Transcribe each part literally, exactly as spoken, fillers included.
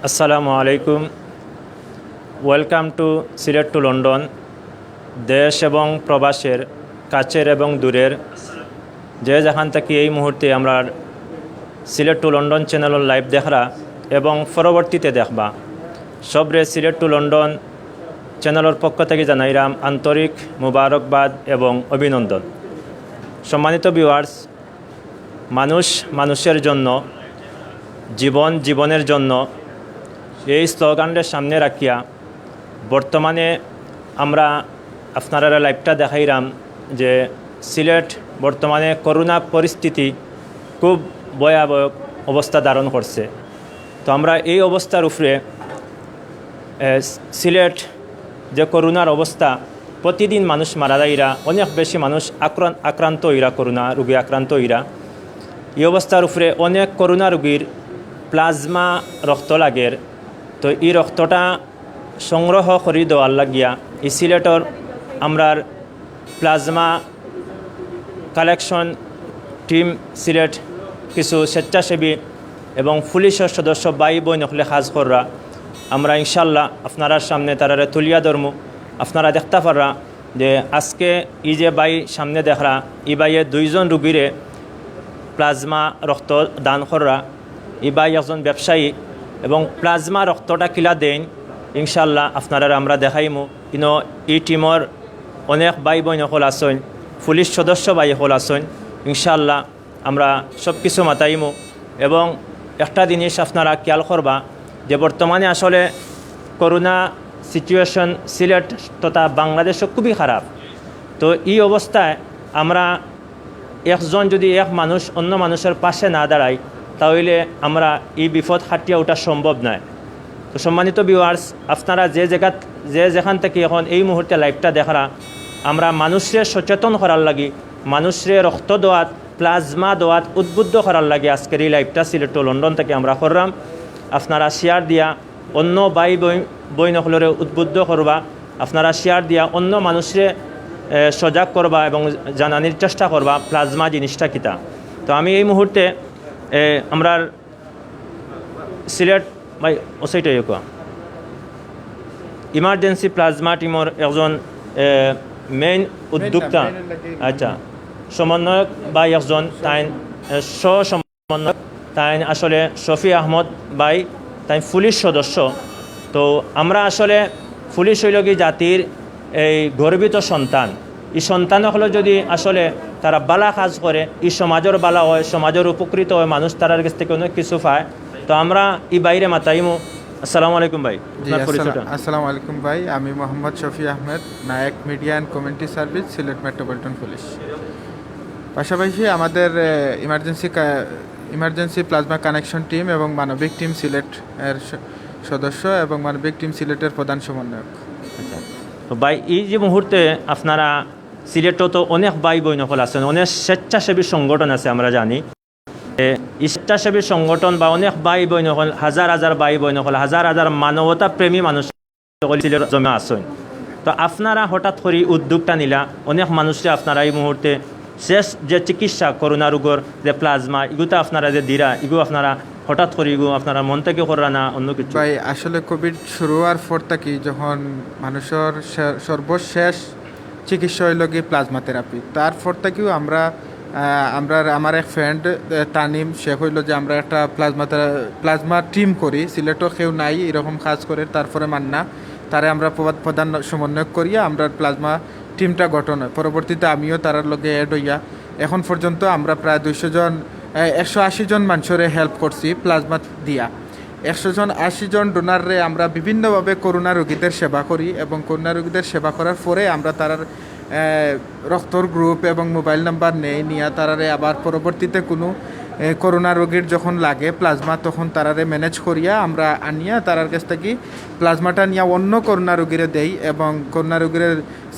আসসালামু আলাইকুম। Welcome to Sylhet to London। দেশ এবং প্রবাসের, কাছের এবং দূরের, যে যেখান থাকি এই মুহূর্তে আমরার সিলেট টু লন্ডন চ্যানেলর লাইভ দেখরা এবং পরবর্তীতে দেখবা, সবরে সিলেট টু লন্ডন চ্যানেলর পক্ষ থাকি জানাইরাম আন্তরিক মুবারকবাদ এবং অভিনন্দন। সম্মানিত ভিউয়ার্স, মানুষ মানুষের জন্য, জীবন জীবনের জন্য, এই স্লোগানরে সামনে রাখিয়া বর্তমানে আমরা আপনারারে লাইভটা দেখাইরাম যে সিলেট বর্তমানে করোনা পরিস্থিতি খুব ভয়াবহ অবস্থা ধারণ করছে। তো আমরা এই অবস্থার উপরে, এ, সিলেট যে করোনার অবস্থা, প্রতিদিন মানুষ মারা যাইরা, অনেক বেশি মানুষ আক্রান-, আক্রান্ত হইরা, করোনা রোগে আক্রান্ত হইরা। এই অবস্থার উপরে অনেক করোনা রোগীর প্লাজমা রক্ত লাগের। তো এই রক্তটা সংগ্রহ করি দেওয়ার লাগিয়া এই সিলেটর আমরার প্লাজমা কালেকশন টিম সিলেট কিছু স্বেচ্ছাসেবী এবং পুলিশর সদস্য ভাই বইন অকলে কাজ কররা। আমরা ইনশাল্লাহ আপনারার সামনে তারারে তুলিয়া ধরমু। আপনারা দেখতা পাররা যে আজকে এই যে ভাই সামনে দেখরা, এই ভাইয়ে দুইজন রুগীরে প্লাজমা রক্ত দান কররা। এই ভাই একজন ব্যবসায়ী এবং প্লাজমা রক্তটা কিলা দেইন, ইনশাল্লাহ আপনারারে আমরা দেখাইমু। ইনো এই টিমর অনেক ভাই বইন অকল আছইন, পুলিশ সদস্য ভাই অকল আছইন। ইনশাআল্লাহ আমরা সব কিছু মাতাইমু। এবং একটা জিনিস আপনারা খেয়াল করবা যে বর্তমানে আসলে করোনা সিচুয়েশন সিলেট তথা বাংলাদেশও খুবই খারাপ। তো এই অবস্থায় আমরা একজন যদি এক মানুষ অন্য মানুষের পাশে না দাঁড়াই, তাহলে আমরা এই বিপদ কাটিয়া ওঠা সম্ভব নয়। তো সম্মানিত ভিউয়ার্স, আপনারা যে জায়গাত, যে যেখান থাকি এখন এই মুহূর্তে লাইভটা দেখরা, আমরা মানুষরে সচেতন করার লাগি, মানুষরে রক্ত দেওয়াত, প্লাজমা দেওয়াত উদ্বুদ্ধ করার লাগি আজকের এই লাইভটা সিলেট টু লন্ডন থাকি আমরা কররাম। আপনারা শেয়ার দিয়া অন্য ভাই বই-, বইন অকলরে উদ্বুদ্ধ করবা, আপনারা শেয়ার দিয়া অন্য মানুষরে, এ, সজাগ করবা এবং জানানির চেষ্টা করবা প্লাজমা জিনিসটা কিতা। তো আমি এই মুহূর্তে, এ, আমরার সিলেট ভাই, ও সাইডে আইও কোয়া। ইমার্জেন্সি প্লাজমা টিমর একজন, এ, মেইন উদ্যোক্তা, মেইন লাগি। আচ্ছা, সমন্বয়ক ভাই একজন, তাইন, এ, সহ সমন্বয়ক, তাইন আসলে শফি আহমদ ভাই, তাইন পুলিশ সদস্য। তো আমরা আসলে পুলিশ হইল কি জাতির এই গর্বিত সন্তান। এই সন্তান অকলে যদি আসলে তারা বালা কাজ করে, এই সমাজর বালা হয়, সমাজর উপকৃত হয়, মানুষ তারার কাছ থেকে অনেক কিছু পায়। তো আমরা এই ভাইরে মাতাইমু। আসসালামু আলাইকুম ভাই, জি, আপনার পরিচয়টা? আসসালাম-, আসসালামু আলাইকুম ভাই, আমি Mohammad Shafi Ahmed, Naik media and community service, Sylhet metropolitan police. পাশাপাশি আমাদের, এ, ইমার্জেন্সি কা-, ইমার্জেন্সি প্লাজমা কানেকশন টিম এবং মানবিক টিম সিলেট এর স-, সদস্য এবং মানবিক টিম সিলেটের প্রধান সমন্বয়ক। আচ্ছা, তো ভাই, এই যে মুহূর্তে আপনারা সিলেটও তো অনেক ভাই বইন অকল আছেন, অনেক স্বেচ্ছাসেবী সংগঠন আছে আমরা জানি। এ, এই স্বেচ্ছাসেবী সংগঠন বা অনেক ভাই বইন অকল, হাজার হাজার ভাই বইন অকল, হাজার হাজার মানবতা প্রেমী মানুষ অকল সিলেটর জমা আছইন। তো আপনারা হঠাৎ করি উদ্যোগটা নিলা, অনেক মানুষরে আপনারা এই মুহূর্তে শেষ যে চিকিৎসা করোনা রোগর যে প্লাজমা, ইগু তো আপনারা যে দিরা, ইগু আপনারা হঠাৎ করি ইগু আপনারা মন থেকে কররা না অন্য কিছু? ভাই, আসলে কোভিড শুরু হওয়ার পর থাকি যখন মানুষের সে-, সর্বশেষ চিকিৎসা হইল কি প্লাজমা থেরাপি, তারপর থাকিও আমরা, আহ, আমরা, আমার এক ফ্রেন্ড, আহ, তানিম, সে কইল যে আমরা একটা প্লাজমা থেরা-, প্লাজমা টিম করি, সিলেটও কেউ নাই এরকম কাজ করে, তারপরে মান্না, তারে আমরা প্রবাদ-, প্রধান সমন্বয়ক করিয়া আমরা প্লাজমা টিমটা গঠন হয়। পরবর্তীতে আমিও তারার লগে অ্যাড হইয়া এখন পর্যন্ত আমরা প্রায় দুইশো জন, আহ, একশো আশি জন মানুষরে হেল্প করছি প্লাজমা দিয়া। একশো জন, আশি জন ডোনাররে আমরা বিভিন্নভাবে করোনা রোগীদের সেবা করি এবং করোনা রোগীদের সেবা করার পরে আমরা তারার, আহ, রক্তর গ্রুপ এবং মোবাইল নাম্বার নেই, নিয়া তারারে আবার পরবর্তীতে কোনো, আহ, করোনা রোগীর যখন লাগে প্লাজমা, তখন তারারে ম্যানেজ করিয়া আমরা আনিয়া তারার কাছ থেকে প্লাজমাটা নিয়া অন্য করোনা রোগীরে দেই এবং করোনা রোগীরে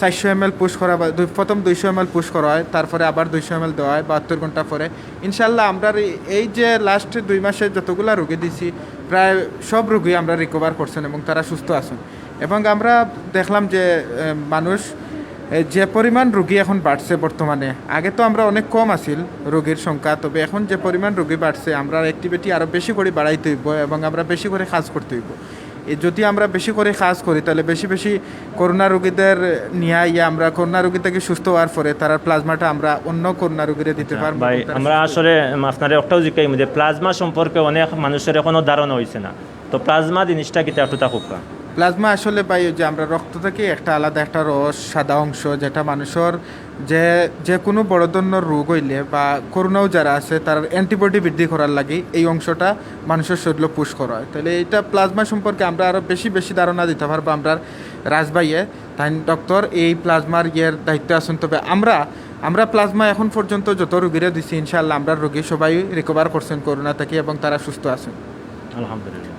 চারশো এমএল পুশ করা বা দুই, প্রথম দুইশো এমএল পুশ করা হয়, তারপরে আবার দুইশো এমএল দেওয়া হয় বাহাত্তর ঘন্টা পরে। ইনশাল্লাহ, আমরা এই, এই যে লাস্ট দুই মাসে যতগুলা রোগী দিছি, প্রায় সব রোগী আমরা রিকভার করছেন এবং তারা সুস্থ আছেন। এবং আমরা দেখলাম যে, এ, মানুষ এ, যে পরিমাণ রুগী এখন বাড়ছে বর্তমানে, আগে তো আমরা অনেক কম আছিল রুগীর সংখ্যা, তবে এখন যে পরিমাণ রুগী বাড়ছে, আমরা অ্যাক্টিভিটি আরও বেশি করে বাড়াইতে অইব এবং আমরা বেশি করে কাজ করতে অইব। এ, যদি আমরা বেশি করে কাজ করি, তাহলে বেশি বেশি করোনা রুগীদের নিয়া আইয়া আমরা করোনা রুগী থাকি সুস্থ অওয়ার পরে তারার প্লাজমাটা আমরা অন্য করোনা রুগীরে দিতে পারবো। ভাই, এবং তারা আমরা সুস্থ আসলে, উম, আপনারে একটাও জিকাইমু যে প্লাজমা সম্পর্কে অনেক মানুষের এখনো ধারণা অইছে না। তো প্লাজমা জিনিসটা কিতা একটু থাকুক্কা। প্লাজমা আসলে ভাই ওই যে আমরা রক্ত থাকি একটা আলাদা একটা রস, সাদা অংশ, যেটা মানুষের যে, যে কোনো বড় ধরনের রোগ অইলে বা করোনাও যারা আছে তার অ্যান্টিবডি বৃদ্ধি করার লাগি এই অংশটা মানুষের শরীরে পুশ করা হয়। তাহলে এটা প্লাজমা সম্পর্কে আমরা আরও বেশি বেশি ধারণা দিতা পারবো আমরার রাজভাইয়ে। তাইন ডক্টর এই প্লাজমার ইয়ের দায়িত্বে আছইন। তবে আমরা, আমরা প্লাজমা এখন পর্যন্ত যত রুগীরে দিছি, ইনশাআল্লাহ আমরার রুগী সবাই রিকভার করছইন করোনা থাকি এবং তারা সুস্থ আছইন। আলহামদুলিল্লাহ।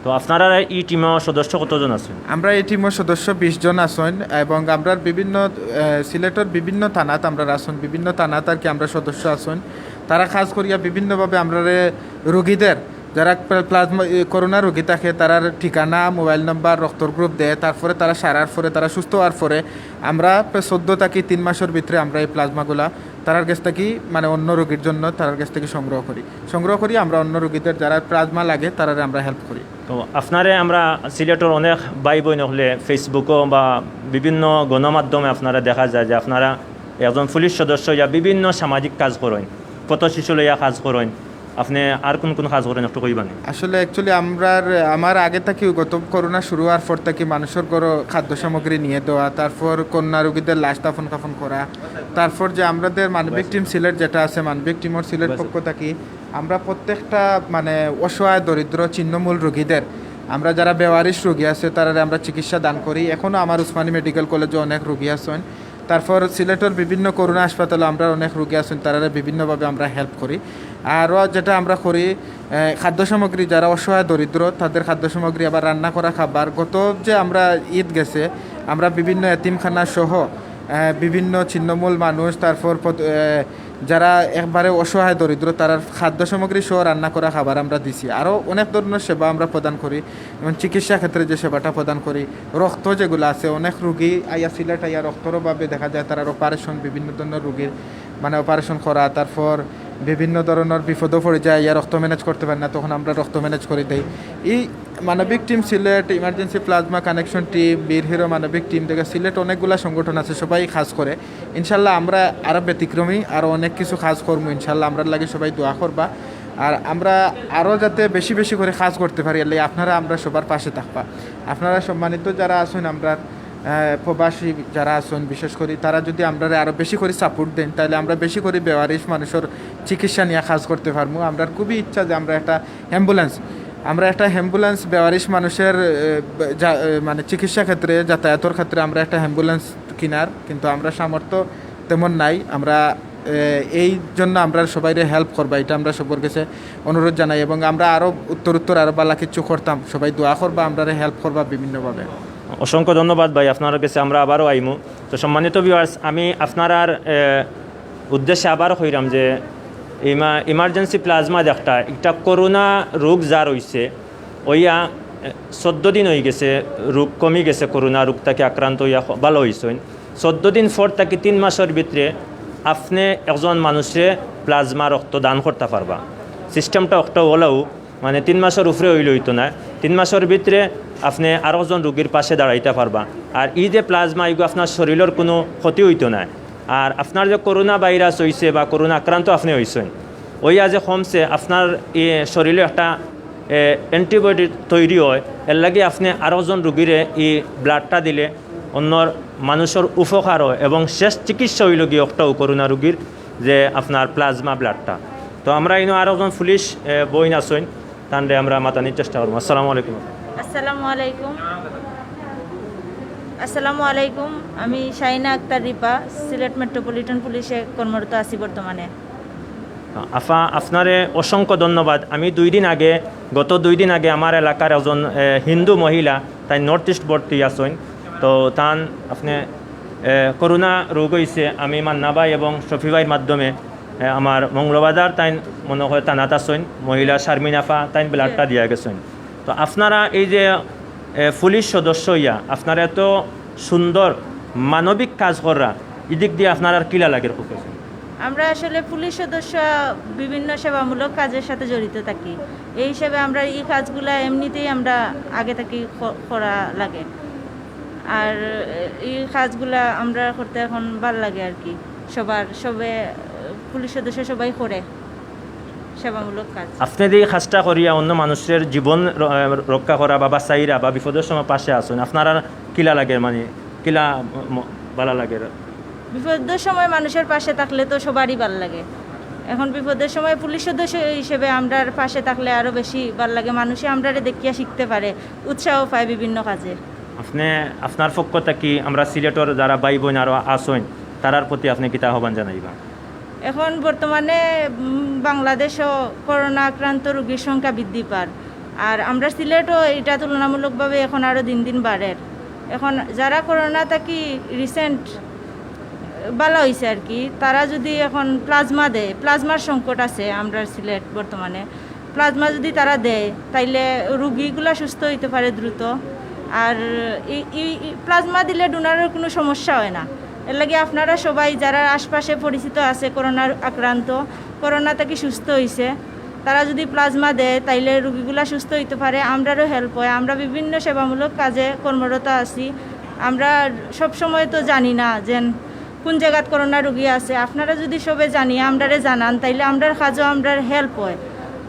তো আপনারার এই টিমর সদস্য কতজন আছইন? আমরা এই টিমর সদস্য বিশ জন আছইন এবং আমরার বিভিন্ন, আহ, সিলেটর বিভিন্ন থানাত আমরার আছইন, বিভিন্ন থানাত আর কি আমরার সদস্য আছইন। তারা কাজ করিয়া বিভিন্নভাবে আমরারে রুগীদের, যারা প্লা-, প্লাজমা, এ, করোনা রুগী থাকে, তারার ঠিকানা, মোবাইল নাম্বার, রক্তর গ্রুপ দেয়, তারপরে তারা সারার পরে, তারা সুস্থ অওয়ার পরে আমরা প্রায় চোদ্দ থাকি তিন মাসের ভিতরে আমরা এই প্লাজমাগুলা তারার কাছ থাকি, মানে, অন্য রুগীর জন্য তারার কাছ থাকি সংগ্রহ করি। সংগ্রহ করি আমরা অন্য রুগীদের, যারা প্লাজমা লাগে, তারারে আমরা হেল্প করি। তো আপনারে আমরা সিলেটর অনেক ভাই বইন অকলে Facebook-ও বা বিভিন্ন গণমাধ্যমে আপনারা দেখা যায় যে আপনারা একজন পুলিশ সদস্য ইয়া বিভিন্ন সামাজিক কাজ করইন, পথ শিশু লইয়া কাজ করইন, আপনে আর কোন কোন কাজ করইন একটু কইবানি? আসলে actually আমরার, আমার আগে থাকি গত করোনা শুরু অওয়ার পর থাকি মানুষের ঘরো খাদ্য সামগ্রী নিয়া দেওয়া, তারপর করোনা রুগীদের লাশ দাফন কাফন করা, তারপর যে আমরাদের মানবিক টিম সিলেট যেটা আছে, মানবিক টিমর সিলেট পক্ষ থাকি আমরা প্রত্যেকটা, মানে, অসহায় দরিদ্র ছিন্নমূল রুগীদের, আমরা যারা বেওয়ারিশ রুগী আছে তারারে আমরা চিকিৎসা দান করি। এখনো আমার উসমানী মেডিকেল কলেজে অনেক রুগী আছইন, তারপর সিলেটর বিভিন্ন করোনা হাসপাতালো আমরার অনেক রুগী আছইন, তারারে বিভিন্নভাবে আমরা হেল্প করি। আরও যেটা আমরা করি, এ, খাদ্য সামগ্রী, যারা অসহায় দরিদ্র তাদের খাদ্য সামগ্রী, আবার রান্না করা খাবার। গত যে আমরা ঈদ গেছে, আমরা বিভিন্ন এতিমখানা সহ, এ, বিভিন্ন ছিন্নমূল মানুষ, তারপর পত-, এ, যারা একবারে অসহায় দরিদ্র, তারার খাদ্য সামগ্রী সহ রান্না করা খাবার আমরা দিছি। আরও অনেক ধরনের সেবা আমরা প্রদান করি, যেমন চিকিৎসা ক্ষেত্রে যে সেবাটা প্রদান করি, রক্ত যেগুলো আছে, অনেক রুগী আইয়া সিলেট আইয়া রক্তর অভাবে দেখা যায় তারার অপারেশন, বিভিন্ন ধরনের রুগীর, মানে, অপারেশন করা, তারপর বিভিন্ন ধরনের বিপদও পড়ে যায়, ইয়া রক্ত ম্যানেজ করতে পারে না, তখন আমরা রক্ত ম্যানেজ করে দেই। এই মানবিক team Sylhet, emergency plasma connection team, বীর হিরো মানবিক টিম থেকে সিলেট অনেকগুলা সংগঠন আছে, সবাই কাজ করে। ইনশাল্লাহ আমরা আরও ব্যতিক্রমী, আরও অনেক কিছু কাজ করবো ইনশাল্লাহ। আমরার লাগি সবাই দোয়া করবা, আর আমরা আরও যাতে বেশি বেশি করে কাজ করতে পারি, এর লাগি আপনারা আমরা সবার পাশে থাকবা। আপনারা সম্মানিত যারা আছইন, আমরার, আহ, প্রবাসী যারা আছইন বিশেষ করি, তারা যদি আমরারে আরও বেশি করে সাপোর্ট দেন, তাহলে আমরা বেশি করে বেওয়ারিশ মানুষের চিকিৎসা নিয়া কাজ করতে পারমু। আমরার খুবই ইচ্ছা যে আমরা একটা অ্যাম্বুলেন্স, আমরা একটা অ্যাম্বুলেন্স বেওয়ারিশ মানুষের, এ, যা-, এ, মানে, চিকিৎসা ক্ষেত্রে, যাতায়াতর ক্ষেত্রে আমরা একটা অ্যাম্বুলেন্স কিনার, কিন্তু আমরা সামর্থ্য তেমন নাই। আমরা, এ, এই জন্য আমরা সবাইরে হেল্প করবা, এটা আমরা সবার কাছে অনুরোধ জানাই এবং আমরা আরও উত্তর উত্তর আরও বালা কিছু করতাম। সবাই দোয়া করবা, আমরারে হেল্প করবা বিভিন্নভাবে। অসংখ্য ধন্যবাদ ভাই, আপনার কাছে আমরা আবারও আইমু। তো সম্মানিত ভিউয়ার্স, আমি আপনারার, এ, উদ্দেশ্যে আবার কইরাম যে ইমা-, ইমার্জেন্সি প্লাজমা একটা, একটা করোনা রোগ যার অইছে, অইয়া, এ, চোদ্দ দিন অই গেছে, রোগ কমি গেছে, করোনা রোগ থাকি আক্রান্ত অইয়া খ-, ভালো অইছইন। চোদ্দ দিন পর থাকি তিন মাসর ভিতরে আপনে একজন মানুষরে প্লাজমা রক্ত দান করতা পারবা। সিস্টেমটা একটা অলাউ, মানে, তিন মাসর উপরে অইলে অইতো নায়। তিন মাসর ভিতরে আপনে আরোজন রুগীর পাশে দাঁড়াইতা পারবা। আর ই যে প্লাজমা, ইগু আপনার শরীলর কুনু ক্ষতি অইতো নায়। আর আপনার যে করোনা ভাইরাস অইছে বা করোনা আক্রান্ত আপনে অইছইন, অইয়া যে কমছে, আপনার ই শরীলো একটা, এ, অ্যান্টিবডি তৈরি অয়, এরলাগি আপনে আরোজন রুগীরে ই ব্লাডটা দিলে অন্যর মানুষর উপকার অয় এবং শেষ চিকিৎসা অইলো গিয়া অকটাউ করোনা রুগীর যে আপনার প্লাজমা ব্লাডটা। তো আমরা ইনো আরোজন পুলিশ, এ, বইন আছইন, তানরে আমরা মাতানির চেষ্টা করমু। আসসালামু আলাইকুম। আসসালামু আলাইকুম। আসসালামু আলাইকুম। আমি শাহিনা আক্তার রিপা, সিলেট মেট্রোপলিটন পুলিশে কর্মরত আছি বর্তমানে। আফা, আপনারে অসংখ্য ধন্যবাদ। আমি দুই দিন আগে, গত দুই দিন আগে আমার এলাকার একজন, এ, হিন্দু মহিলা, তাইন নর্থ ইস্ট ভর্তি আছইন। তো তান আপনে, এ, করোনা রোগ অইছে। আমি মান্না ভাই এবং শফি ভাইর মাধ্যমে, এ, আমার মৌলভীবাজার তাইন মনে হয় থানাত আছইন, মহিলা শারমিন আফা, তাইন ব্লাডটা দিয়া গেছইন। তো আপনারা এই যে, এ, পুলিশ সদস্য অইয়া আপনারা এত সুন্দর মানবিক কাজ করা, এদিক দিয়া আপনারার কিলা লাগের খুব বেশি? আমরা আসলে পুলিশ সদস্য বিভিন্ন সেবামূলক কাজের সাথে জড়িত থাকি। এই হিসেবে আমরা এই কাজগুলা এমনিতেই আমরা আগে থাকি ক-, করা লাগে। আর এই কাজগুলা আমরা করতে এখন ভালা লাগে আর কি। সবার, সবে, পুলিশ সদস্য সবাই করে সেবামূলক কাজ। আপনি যে এই কাজটা করিয়া অন্য মানুষের জীবন র-, রক্ষা করা বা বাঁচাইরা বা বিপদের সময় পাশে আছইন, আপনারার কিলা লাগের, মানে কিলা ম-, ভালা লাগের? বিপদের সময় মানুষের পাশে থাকলে তো সবারই ভালা লাগে। এখন বিপদের সময় পুলিশ সদস্য হিসেবে আমরার পাশে থাকলে আরো বেশি ভালা লাগে, মানুষে আমরারে দেখিয়া শিখতে পারে, উৎসাহ পায় বিভিন্ন কাজে। আপনি, আপনার পক্ষ থাকি আমরা সিলেটর যারা ভাই বোন আরো আছইন, তারার প্রতি আপনি কিতা আহ্বান জানাইবা? এখন বর্তমানে, উম, বাংলাদেশও করোনা আক্রান্ত রোগীর সংখ্যা বৃদ্ধি পার, আর আমরা সিলেটও এটা তুলনামূলকভাবে এখন আরো দিন দিন বাড়ের। এখন যারা করোনা থাকি recent ভালা হইছে আর কি, তারা যদি এখন প্লাজমা দেয়, প্লাজমার সংকট আছে আমরার সিলেট বর্তমানে, প্লাজমা যদি তারা দেয়, তাইলে রুগীগুলা সুস্থ হইতে পারে দ্রুত। আর এই, এই, এই প্লাজমা দিলে ডোনারের কোনো সমস্যা হয় না। এর লাগি আপনারা সবাই যারা আশপাশে পরিচিত আছে করোনার আক্রান্ত, করোনা থাকি সুস্থ হইছে, তারা যদি প্লাজমা দেয়, তাইলে রুগীগুলা সুস্থ হইতে পারে, আমরারও হেল্প হয়। আমরা বিভিন্ন সেবামূলক কাজে কর্মরত আছি। আমরা সব সময় তো জানি না যে কোন জায়গাত করোনা রুগী আছে। আপনারা যদি সবে জানিয়া আমরারে জানান, তাইলে আমরার কাজও আমরার হেল্প হয়।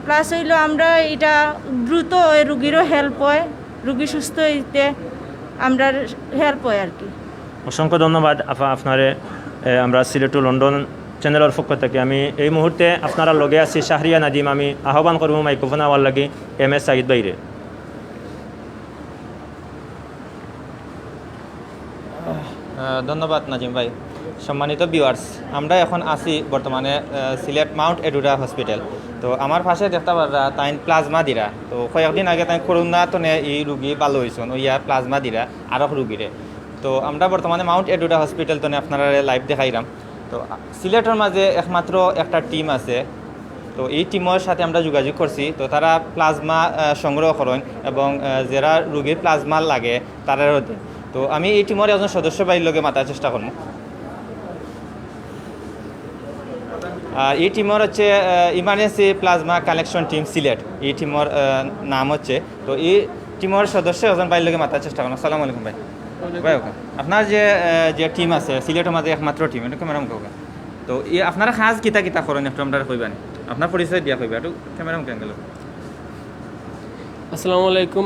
প্লাস হইলো আমরা এটা দ্রুত হয়, রুগীরও হেল্প হয়, রুগী সুস্থ হইতে আমরার হেল্প হয় আর কি। অসংখ্য ধন্যবাদ আফা আপনারে। এ, আমরা সিলেট টু লন্ডন চ্যানেলর পক্ষ থাকি আমি এই মুহূর্তে আপনারার লগে আছি শাহরিয়া নাদিম। আমি আহ্বান করমু মাইক্রোফোন আওয়ার লাগি এম এস সাইদ ভাইরে। আহ, ধন্যবাদ নাজিম ভাই। সম্মানিত ভিউয়ার্স, আমরা এখন আছি বর্তমানে, আহ, সিলেট মাউন্ট এডুরা হসপিটাল। তো আমার পাশে দেখতা পাররা তাইন প্লাজমা দিরা। তো কয়েকদিন আগে তাইন করোনা তনে এই রুগী ভালা হইছইন, ওইয়া প্লাজমা দিরা আরক রুগীরে। তো আমরা বর্তমানে মাউন্ট এডুরা হসপিটাল তনে আপনারারে live দেখাইরাম। তো সিলেটর মাঝে একমাত্র একটা টিম আছে, তো এই টিমর সাথে আমরা যোগাযোগ করছি। তো তারা প্লাজমা, আহ, সংগ্রহ করইন এবং, আহ, যারা রুগীর প্লাজমা লাগে তারারও দেন। তো আমি এই টিমর একজন সদস্য ভাইর লগে মাতার চেষ্টা করমু। আর এই টিমর হচ্ছে, আহ, emergency plasma collection team Sylhet, এই টিমর, আহ, নাম হচ্ছে। তো এই টিমর সদস্য একজন ভাইর লগে মাতার চেষ্টা করমু। আসসালামু আলাইকুম ভাই। ভাই, ওকে। আপনার যে, আহ, যে টিম আছে সিলেটর মাঝে একমাত্র টিম, এটা ক্যামেরা মুখে ওকে। তো এই আপনারা কাজ কিতা কিতা করইন একটু আমরারে কইবা নি? আপনার পরিচয় দিয়া কইবা, একটু ক্যামেরা মুখে আঙ্কেল। আসসালামু আলাইকুম।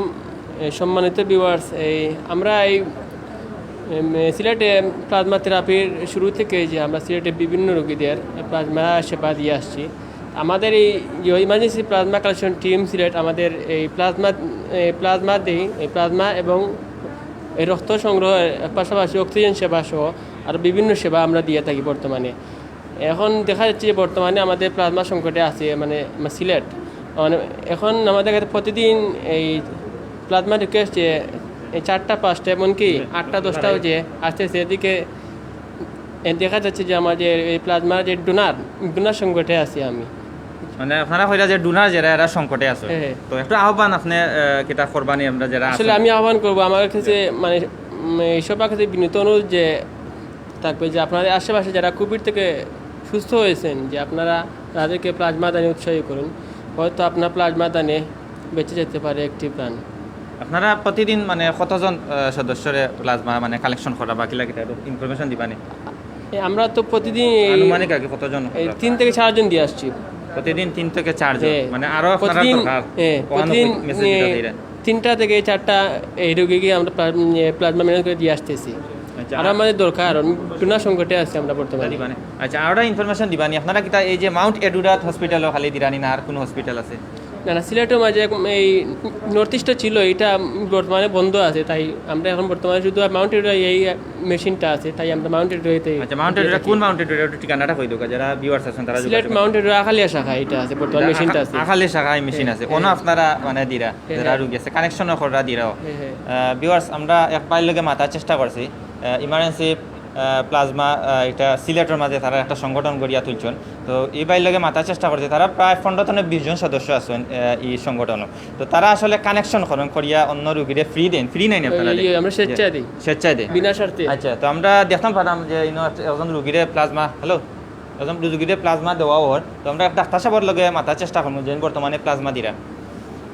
এ, সম্মানিত ভিউয়ার্স, এই আমরা এই, এম, এ, সিলেটে প্লাজমা থেরাপির শুরু থেকে যে আমরা সিলেটে বিভিন্ন রোগীদের প্লাজমা সেবা দিয়ে আসছি। আমাদের এই যে emergency plasma collection team Sylhet আমাদের এই প্লাজমা, এই প্লাজমা দেই, এই প্লাজমা এবং এই রক্ত সংগ্রহের পাশাপাশি অক্সিজেন সেবা সহ আরও বিভিন্ন সেবা আমরা দিয়ে থাকি বর্তমানে। এখন দেখা যাচ্ছে যে বর্তমানে আমাদের প্লাজমা সংকটে আছে, মানে, মানে সিলেট, মানে, এখন আমাদের কাছে প্রতিদিন এই প্লাজমা রিকোয়েস্ট যে এই চারটা পাঁচটা, এমনকি আটটা দশটাও যে আসতেছে, এদিকে এ, দেখা যাচ্ছে যে আমাদের এই প্লাজমার যে ডোনার, ডোনার সংকটে আছি আমি। মানে আপনারা কইরা যে ডোনার যারা, এরা সংকটে আছে। হ্যাঁ, হ্যাঁ। তো একটু আহ্বান আপনি, আহ, কিতা করবানি আমরা যারা আসলে আছি? আমি আহ্বান করব আমার কাছে, মানে, উম, এই সবার কাছে বিনীত অনুরোধ যে থাকবে যে আপনাদের আশেপাশে যারা কোভিড থেকে সুস্থ হয়েছেন, যে আপনারা তাদেরকে প্লাজমা দানে উৎসাহী করুন। হয়তো আপনার প্লাজমা দানে বেঁচে যেতে পারে একটি প্রাণ। আপনারা প্রতিদিন মানে কতজন, আহ, সদস্যরে প্লাজমা মানে কালেকশন করা বা কিলা কিতা একটু ইনফরমেশন দিবানি? এ, আমরা তো প্রতিদিন এই, আনুমানিক আর কি কতজন এই করা? তিন থেকে চারজন দিয়ে আসছি। প্রতিদিন তিন থেকে চারজন, হ্যাঁ। মানে আরো আপনারা প্রতিদিন, দরকার। হ্যাঁ, ওখানে প্রতিদিন, মেসেজ দিতে এ, দিরা। তিনটা থেকে চারটা এই রোগীকে আমরা প্লা-, উম, এ, প্লাজমা ম্যানেজ করে দিয়ে আসতেছি। আচ্ছা, আর আমাদের দরকার, কারণ ডোনার সংকটে আছে আমরা বর্তমানে। দিবানি। আচ্ছা, আরো ইনফরমেশন দিবানি। আপনারা কিতা এই যে মাউন্ট এডুরাত হসপিটালও খালি দিরানি না আর কোনো হসপিটাল আছে? না, না, সিলেটের মাঝে এক-, এই নর্থ ইস্টে ছিল, এটা বর্তমানে বন্ধ আছে, তাই আমরা এখন বর্তমানে শুধু মাউন্ট এডুরা এই মেশিনটা আছে, তাই আমরা মাউন্ট এডুরাতে আচ্ছা, মাউন্ট এডুরা কোন মাউন্ট এডুরা একটু ঠিকানাটা কই দেউকা, যারা ভিউয়ার্স আছেন তারা সিলেট যোগাযোগ মাউন্ট এডুরা আখালিয়া শাখা এটা আছে বর্তমানে, মেশিনটা আছে। আখালে শাখা এই মেশিন আছে। হ্যাঁ। ওনো আপনারা মানে দিরা, হ্যাঁ। যারা রুগী আছে কানেকশনও কররা দিরাও। হ্যাঁ, হ্যাঁ। ভিউয়ার্স, আমরা এক ভাইর লগে মাতার চেষ্টা করছি, ইমার্জেন্সি আহ, প্লাজমা, আহ, এটা সিলেটর মাঝে তারা একটা সংগঠন গড়িয়া তুলছইন। তো ই ভাইর লগে মাতার চেষ্টা করছি, তারা প্রায় পনেরো তনে বিশ জন সদস্য আছইন, আহ, ই সংগঠনও। তো তারা আসলে কানেকশন করইন, করিয়া অন্য রুগীরে ফ্রি দেইন, ফ্রি নাইন আপনারা? ইয়ে, আমরা স্বেচ্ছায় দেই। স্বেচ্ছায় দেইন। বিনা শর্তে। আচ্ছা, তো আমরা দেখতাম পারলাম যে ইনো একজন রুগীরে প্লাজমা, হ্যালো, একজন রুগীরে প্লাজমা দেওয়া অর, তো আমরা এক ডাক্তার সাহেবর লগে মাতার চেষ্টা করমু, যে বর্তমানে প্লাজমা দিরা।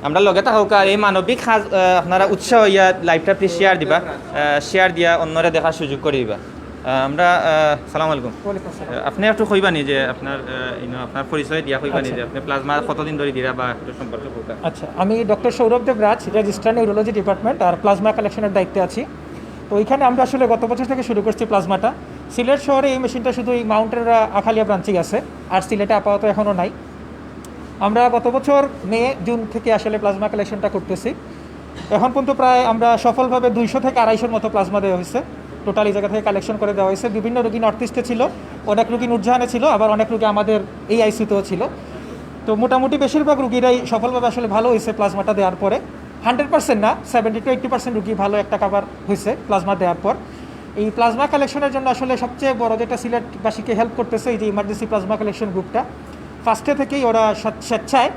আমরা লগে থাকউক্কা, এই মানবিক কাজ, আহ, আপনারা উৎসাহ ইয়া live টা please share দিবা, আহ, share দিয়া অন্যরে দেখার সুযোগ করি দিবা। আহ, আমরা, আহ, সালাম আলাইকুম। ওয়ালাইকুম আসসালাম। আহ, আপনি একটু কইবানি যে আপনার, আহ, ইনো আপনার পরিচয় দিয়া কইবানি আচ্ছা। যে আপনি প্লাজমা কতদিন ধরি দিরা বা একটু সম্পর্কে কইবা? আচ্ছা, আমি doctor Sourav Debraj, registrar neurology department আর প্লাজমা কালেকশনের দায়িত্বে আছি। তো এখানে আমরা আসলে গত বছর থেকে শুরু করছি প্লাজমাটা। সিলেট শহরে এই মেশিনটা শুধু এই মাউন্ট এডুরা আখালিয়া ব্রাঞ্চেই আছে, আর সিলেটে আপাতত এখনও নাই। আমরা গত বছর মে জুন থেকে আসলে প্লাজমা কালেকশনটা করতেছি। এখন পর্যন্ত প্রায় আমরা সফলভাবে দুইশো থেকে আড়াইশোর মতো প্লাজমা দেওয়া হয়েছে। টোটাল এই জায়গা থেকে কালেকশন করে দেওয়া হয়েছে। বিভিন্ন রোগী নর্থ ইস্টে ছিল, অনেক রোগী নূরজাহানে ছিল, আবার অনেক রোগী আমাদের এই আইসিইউতেও ছিল। তো মোটামুটি বেশিরভাগ রোগীরাই সফলভাবে আসলে ভালো হয়েছে প্লাজমাটা দেওয়ার পরে। হান্ড্রেড পার্সেন্ট না, সেভেন্টি টু এইট্টি পার্সেন্ট রোগী ভালো একটা কাভার হয়েছে প্লাজমা দেওয়ার পর। এই প্লাজমা কালেকশনের জন্য আসলে সবচেয়ে বড় যেটা সিলেটবাসীকে হেল্প করতেছে, এই যে ইমার্জেন্সি প্লাজমা কালেকশন গ্রুপটা, ফার্স্টে থেকেই ওরা স্বেচ্ছ- স্বেচ্ছায়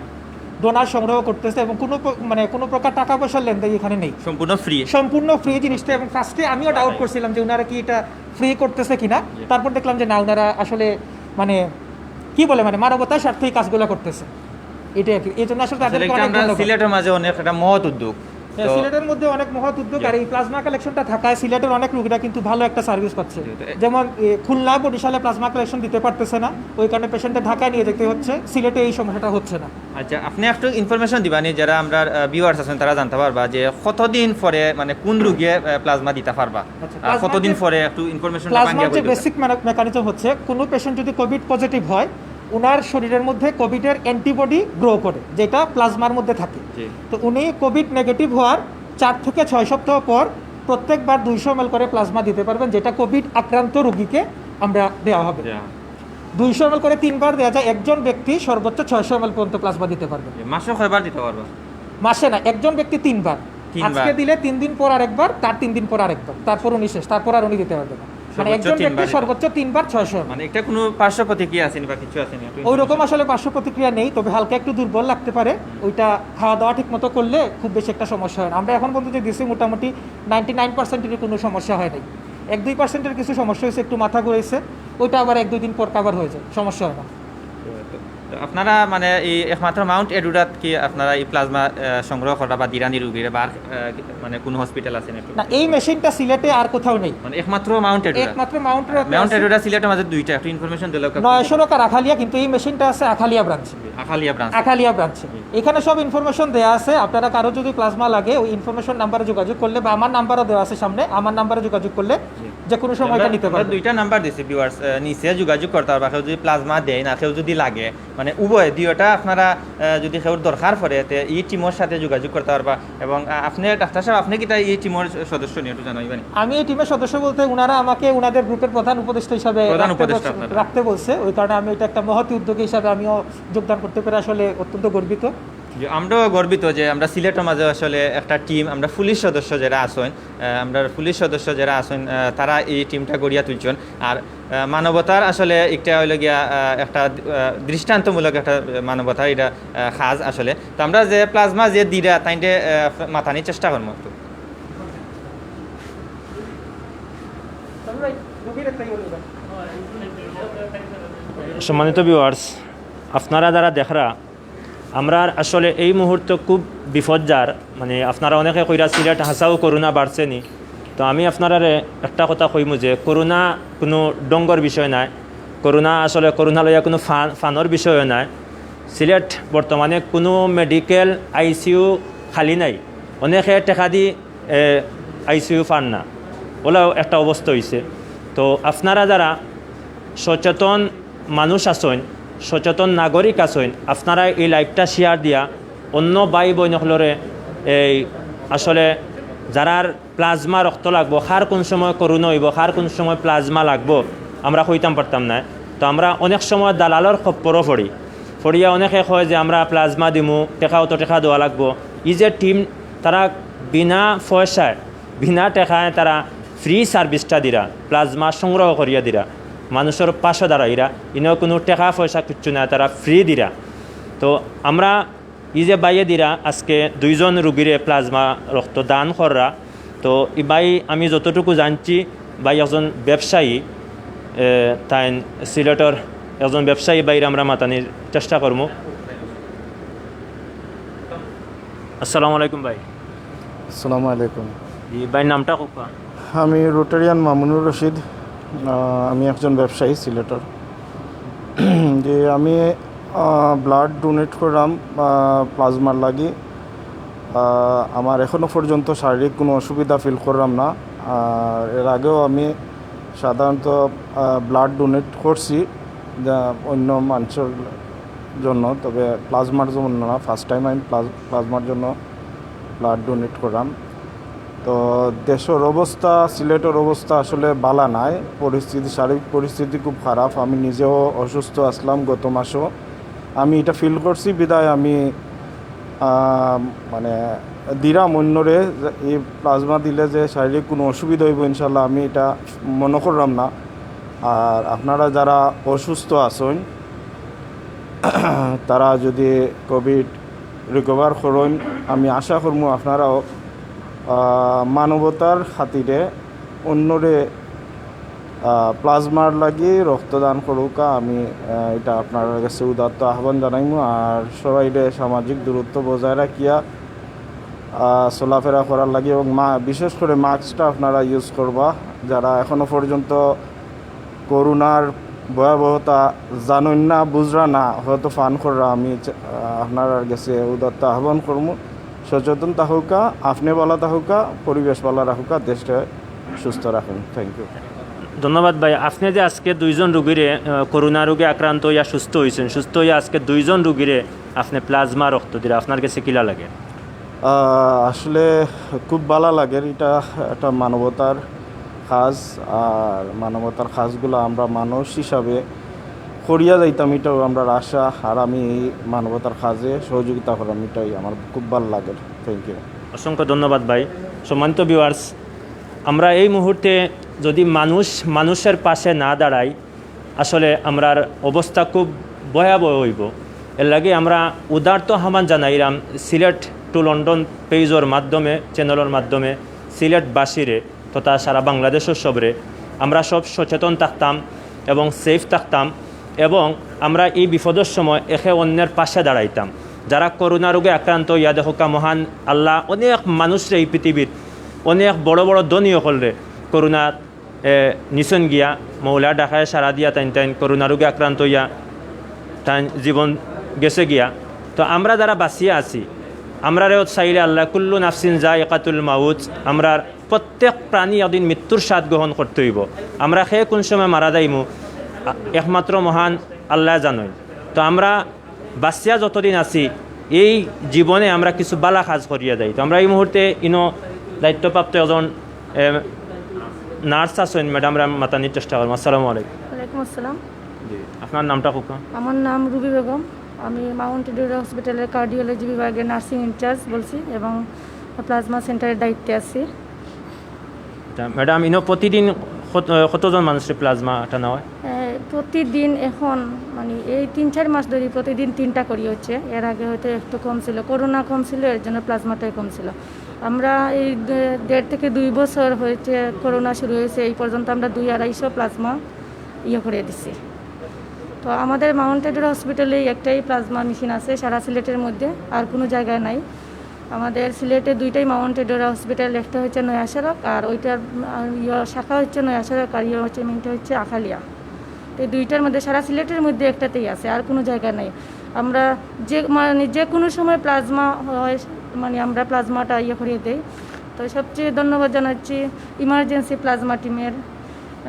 ডোনার সংগ্রহ করতেছে এবং কোনো প্র- মানে কোনো প্রকার টাকা পয়সার লেনদেন এখানে নেই। সম্পূর্ণ ফ্রি। সম্পূর্ণ ফ্রি জিনিসটা। এবং ফার্স্টে আমিও ডাউট করছিলাম যে ওনারা কি এটা ফ্রি করতেছে কিনা। তারপর দেখলাম যে না, ওনারা আসলে মানে কি বলে, মানে মানবতার স্বার্থে এই কাজগুলো করতেছে। এটাই আর কি। এই জন্য আসলে তাদেরকে অনেক ধন্যবাদ। সিলেটের মাঝে অনেক একটা মহৎ উদ্যোগ। হ্যাঁ, তো সিলেটের মধ্যে অনেক মহৎ উদ্যোগ। জি। আর এই প্লাজমা কালেকশনটা থাকায় সিলেটের অনেক রোগীরা কিন্তু ভালো একটা সার্ভিস পাচ্ছে। জি, তো এ- যেমন এ, খুলনা, বরিশালে প্লাজমা কালেকশন দিতে পারতেছে না, ওই কারণে পেশেন্টটা ঢাকায় নিয়ে যেতে হচ্ছে। সিলেটে এই সমস্যাটা হচ্ছে না। আচ্ছা, আপনি একটু ইনফরমেশন দিবানি, যারা আমরা ভিউয়ার্স আছেন তারা জানতে পারবা যে কতদিন পরে, মানে কোন রোগীয়ে প্লাজমা দিতে পারবা? আচ্ছা, আর প্লাজমার কতদিন যে পরে একটু ইনফরমেশন প্লাজমার যে বেসিক মেকানিজম হচ্ছে, কোনো পেশেন্ট যদি কোভিড পজিটিভ হয়, ওনার শরীরের মধ্যে কোভিডের অ্যান্টিবডি গ্রো করে, যেটা প্লাজমার মধ্যে থাকে। জি। তো উনি কোভিড নেগেটিভ হওয়ার চার থেকে ছয় সপ্তাহ পর প্রত্যেকবার দুইশো এমএল করে প্লাজমা দিতে পারবেন, যেটা কোভিড আক্রান্ত রোগীকে আমরা দেওয়া হবে। দেওয়া। দুইশো এমএল করে তিনবার দেওয়া যায়। একজন ব্যক্তি সর্বোচ্চ ছয়শো এমএল পর্যন্ত প্লাজমা দিতে পারবেন। মাসে কয়বার দিতে পারবো? মাসে না, একজন ব্যক্তি তিনবার। তিনবার। আজকে দিলে তিন দিন পর আরেকবার, তার তিন দিন পর আরেকবার, তারপর উনি শেষ, তারপর আর উনি দিতে পারবেন না। মানে সর্বোচ্চ একজন তিনবার ব্যক্তি দিতে। সর্বোচ্চ তিনবার ছয়শো এমএল। মানে এটা কোনো পার্শ্ব প্রতিক্রিয়া আছে নি বা কিছু আছে নি? একটু ওই রকম information। আসলে পার্শ্ব প্রতিক্রিয়া নেই, তবে হালকা একটু দুর্বল লাগতে পারে। ওইটা খাওয়া দাওয়া ঠিক মতো করলে খুব বেশি একটা সমস্যা হয় না। আমরা এখন পর্যন্ত যে দিছি মোটামুটি নাইনটি নাইন পার্সেন্টেরই কোনো সমস্যা হয় নাই। এক দুই পার্সেন্টের কিছু সমস্যা হয়েছে, একটু মাথা ঘুরাইছে, ওইটা আবার এক দুই দিন পর কাভার হয়ে যায়, সমস্যা হয় না। তো, তো আপনারা মানে এই একমাত্র মাউন্ট এডুরাত কি আপনারা এই প্লাজমা, আহ, সংগ্রহ করা বা দিরানি রুগীরে বা আর, আহ, মানে কোনো হসপিটাল আছে না? না, এই মেশিনটা সিলেটে আর কোথাও নেই। মানে একমাত্র মাউন্ট এডুরা? একমাত্র মাউন্ট এডুরা মাউন্ট আছে। এডুরা সিলেটের মাঝে দুইটা, একটু ইনফরমেশন দিলে। নয়শো লোক আর আখালিয়া, কিন্তু এই মেশিনটা আছে আখালিয়া ব্রাঞ্চে। আখালিয়া ব্রাঞ্চ। আখালিয়া ব্রাঞ্চে। এখানে সব ইনফরমেশন দেওয়া আছে। আপনারা কারো যদি প্লাজমা লাগে, ওই ইনফরমেশন নাম্বারে যোগাযোগ করলে বা আমার নাম্বারও দেওয়া আছে সামনে, আমার নাম্বারে যোগাযোগ করলে যে কোনো সময় আমরা, এটা নিতে আমরা পারবেন। দুইটা নাম্বার দিছি ভিউয়ার্স, আহ, নিচে যোগাযোগ করতে পারবা। কেউ যদি প্লাজমা দেয় না, কেউ যদি লাগে, মানে উভয় দুইটা আপনারা, আহ, যদি কেউর দরকার পড়ে, তে এই টিমর সাথে যোগাযোগ করতে পারবা। এবং, আহ, আপনি ডাক্তার সাহেব, আপনি কিতা এই টিমর সদস্য নি, একটু জানাইবানি? আমি এই টিমের সদস্য বলতে ওনারা আমাকে ওনাদের গ্রুপের প্রধান উপদেষ্টা হিসাবে প্রধান রাখতে উপদেষ্টা বলছে, আপনারা। রাখতে বলছে, ওই কারণে আমি এটা একটা মহতী উদ্যোগ হিসাবে আমিও যোগদান করতে পেরে আসলে অত্যন্ত গর্বিত। জি, আমরাও গর্বিত যে আমরা সিলেটের মাঝে আসলে একটা টিম, আমরা পুলিশ সদস্য যারা আছইন, আহ, আমরা পুলিশ সদস্য যারা আছইন, আহ, তারা এই টিমটা গড়িয়া তুলছইন। আর, আহ, মানবতার আসলে একটা হইল গিয়া, আহ, একটা, আহ, দৃষ্টান্তমূলক একটা মানবতার এটা, আহ, কাজ আসলে। তো আমরা যে প্লাজমা যে দিরা, তাইনরে, আহ, মাতানি চেষ্টা করমু একটু। সম্মানিত ভিউয়ার্স, আপনারা যারা দেখরা, আমরার আসলে এই মুহূর্তে খুব বিপদ যার, মানে আপনারা অনেকে কইরা সিলেট হাছাউ করোনা বাড়ছে নি। তো আমি আপনারারে একটা কথা কইমু যে করোনা কোনো ডঙ্গর বিষয় নায়, করোনা আসলে করোনা লইয়া কোনো ফান-, ফানর বিষয়ও নায়। সিলেট বর্তমানে কোনো মেডিকেল আইসিইউ খালি নাই, অনেকে টেকা দি, এ, আইসিইউ পার না, ওলাও একটা অবস্থা হইছে। তো আপনারা যারা সচেতন মানুষ আছইন, সচেতন নাগরিক আছইন, আপনারা এই লাইভটা শেয়ার দিয়া অন্য ভাই বইন অকলরে এই আসলে যারার প্লাজমা রক্ত লাগবো, কার কোন সময় করোনা হইব, কার কোন সময় প্লাজমা লাগবো, আমরা কইতাম পারতাম না। তো আমরা অনেক সময় দালালর খপ্পরও পড়ি, পড়িয়া অনেকে কয় যে আমরা প্লাজমা দিমু, টেকা অত টেকা দেওয়া লাগবো। এই যে টিম, তারা বিনা পয়সায় বিনা টেকায় তারা ফ্রি সার্ভিসটা দিরা, প্লাজমা সংগ্রহ করিয়া দিরা, মানুষর পাশে দাঁড়াইরা, ইনো কোনো টেকা পয়সা কিচ্ছু নাই, তারা ফ্রি দিরা। তো আমরা এই যে বাইয়ে দিরা আজকে দুইজন রুগীরে প্লাজমা রক্ত দান কররা, তো এই বাই আমি যতটুকু জানছি, বাই একজন ব্যবসায়ী, এ, তাইন সিলেটর একজন ব্যবসায়ী বাইরে আমরা মাতানির চেষ্টা করমু। আসসালামু আলাইকুম ভাই। আসসালামু আলাইকুম। জি ভাই, নামটা কউক্কা? আমি রোটারিয়ান মামুনুর রশিদ। আহ, আমি একজন ব্যবসায়ী সিলেটর। যে আমি, আহ, ব্লাড ডোনেট করলাম, আহ, প্লাজমার লাগি। আহ, আমার এখনো পর্যন্ত শারীরিক কোনো অসুবিধা ফিল করলাম না। আর এর আগেও আমি সাধারণত, আহ, ব্লাড ডোনেট করছি, যা অন্য মানুষের জন্য, তবে প্লাজমার জন্য না। ফার্স্ট টাইম আমি প্লাজ-, প্লাজমার জন্য ব্লাড ডোনেট করলাম। তো দেশর অবস্থা, সিলেটর অবস্থা আসলে বালা নাই, পরিস্থিতি, শারীরিক পরিস্থিতি খুব খারাপ। আমি নিজেও অসুস্থ আসলাম গত মাসও, আমি এটা ফিল করছি, বিধায় আমি, আহ, মানে, দিরাম অন্যরে। এই প্লাজমা দিলে যে শারীরিক কোনো অসুবিধা হইব, ইনশাল্লাহ আমি এটা মনে করলাম না। আর আপনারা যারা অসুস্থ আছেন, তারা যদি কোভিড রিকভার করইন, আমি আশা করমু আপনারাও, আহ, মানবতার খাতিরে অন্যরে, আহ, প্লাজমার লাগি রক্তদান করুকা। আমি, আহ, এটা আপনার কাছে উদাত্ত আহ্বান জানাইমু। আর সবাইরে সামাজিক দূরত্ব বজায় রাখিয়া, আহ, চলাফেরা করার লাগি এবং মা-, বিশেষ করে মাস্কটা আপনারা ইউজ করবা। যারা এখনো পর্যন্ত করোনার ভয়াবহতা জানইন না, বুঝরা না, হয়তো ফান কররা, আমি চা-, আহ, আপনারার গেছে উদাত্ত আহ্বান করমু, সচেতন থাকুকা, আপনে বালা থাকুকা, পরিবেশ বালা রাখুকা, দেশটা সুস্থ রাখুন। Thank you. ধন্যবাদ ভাই। আপনে যে আজকে দুইজন রুগীরে, আহ, করোনা রোগে আক্রান্ত হইয়া সুস্থ হইছেন, সুস্থ হইয়া আজকে দুইজন রুগীরে আপনে প্লাজমা রক্ত দিরা, আপনার গেছে কিলা লাগে? আহ, আসলে খুব বালা লাগের, এটা একটা মানবতার কাজ। আর মানবতার কাজগুলো আমরা মানুষ হিসাবে করিয়া যাইতাম, এটাও আমরার আশা। আর আমি এই মানবতার কাজে সহযোগিতা করলাম, এটাই আমার খুব ভালো লাগে। Thank you. অসংখ্য ধন্যবাদ ভাই। সম্মানিত ভিউয়ার্স, আমরা এই মুহূর্তে যদি মানুষ মানুষের পাশে না দাঁড়াই, আসলে আমরার অবস্থা খুব ভয়াবহ হইব। এর লাগি আমরা উদারত্ব আহ্বান জানাইলাম সিলেট টু লন্ডন পেজর মাধ্যমে, চ্যানেলর মাধ্যমে সিলেটবাসীরে তথা সারা বাংলাদেশর সবরে। আমরা সব সচেতন থাকতাম এবং সেফ থাকতাম এবং আমরা এই বিপদর সময় একে অন্যের পাশে দাঁড়াইতাম। যারা করোনা রোগে আক্রান্ত হইয়া, দেখোকা, মহান আল্লাহ অনেক মানুষরে এই পৃথিবীর, অনেক বড় বড় ধনী অকলরে করোনা, এ, নিছইন গিয়া, মৌলা ডাকায় সারা দিয়া তাইন তাইন করোনা রোগে আক্রান্ত হইয়া তাইন জীবন গেছে গিয়া। তো আমরা যারা বাঁচিয়া আছি, আমরারেও চাইলে আল্লাহ, কুল্লু নাফসিন জাইকাতুল মাউত, আমরার প্রত্যেক প্রাণী একদিন মৃত্যুর স্বাদ গ্রহণ করতে হইব। আমরা কে কোন সময় মারা যাইমু, আ-, একমাত্র মহান আল্লাহ জানইন। তো আমরা বাঁচিয়া যতদিন আছি, এই জীবনে আমরা কিছু বালা কাজ করিয়া যাই। তো আমরা এই মুহূর্তে ইনো দায়িত্বপ্রাপ্ত একজন, এ, নার্স আছেন, ম্যাডামরে মাতানির চেষ্টা করমু। আসসালামু আলাইকুম। ওয়ালাইকুম আসসালাম। জি, আপনার নামটা কউক্কা? আমার নাম রুবি বেগম। আমি মাউন্ট এডুয়ার হসপিটালের কার্ডিওলজি বিভাগের নার্সিং ইনচার্জ বলছি এবং প্লাজমা সেন্টারের দায়িত্বে আছি। আচ্ছা, ম্যাডাম, ইনো প্রতিদিন কত-, কতজন মানুষের প্লাজমা টানা হয়? এ, প্রতিদিন এখন, মানে, এই তিন চার মাস ধরে প্রতিদিন তিনটা করি হচ্ছে। এর আগে হয়তো একটু কম ছিল, করোনা কম ছিল, এর জন্য প্লাজমাটাই কম ছিল। আমরা এই দে-, দেড় থেকে দুই বছর হয়েছে করোনা শুরু হয়েছে, এই পর্যন্ত আমরা দুই আড়াইশো প্লাজমা ইয়ে করে দিছি। তো আমাদের মাউন্ট এডুয়ার হসপিটালে একটাই প্লাজমা মেশিন আছে সারা সিলেটের মধ্যে, আর কোনো জায়গায় নাই। আমাদের সিলেটে দুইটাই মাউন্ট এডুয়ার হসপিটাল, একটা হচ্ছে নয়া সড়ক আর ওইটার, আহ, ইয়ে শাখা হচ্ছে নয়া সড়ক আর ইয়ে হচ্ছে মেইনটা হচ্ছে আখালিয়া। তো এই দুইটার মধ্যে, সারা সিলেটের মধ্যে একটাতেই আছে, আর কোনো জায়গায় নাই। আমরা যে, মানে, যে কোনো সময় প্লাজমা হয়, মানে, আমরা প্লাজমাটা ইয়ে করে দেই। তো সবচেয়ে ধন্যবাদ জানাচ্ছি ইমার্জেন্সি প্লাজমা টিমের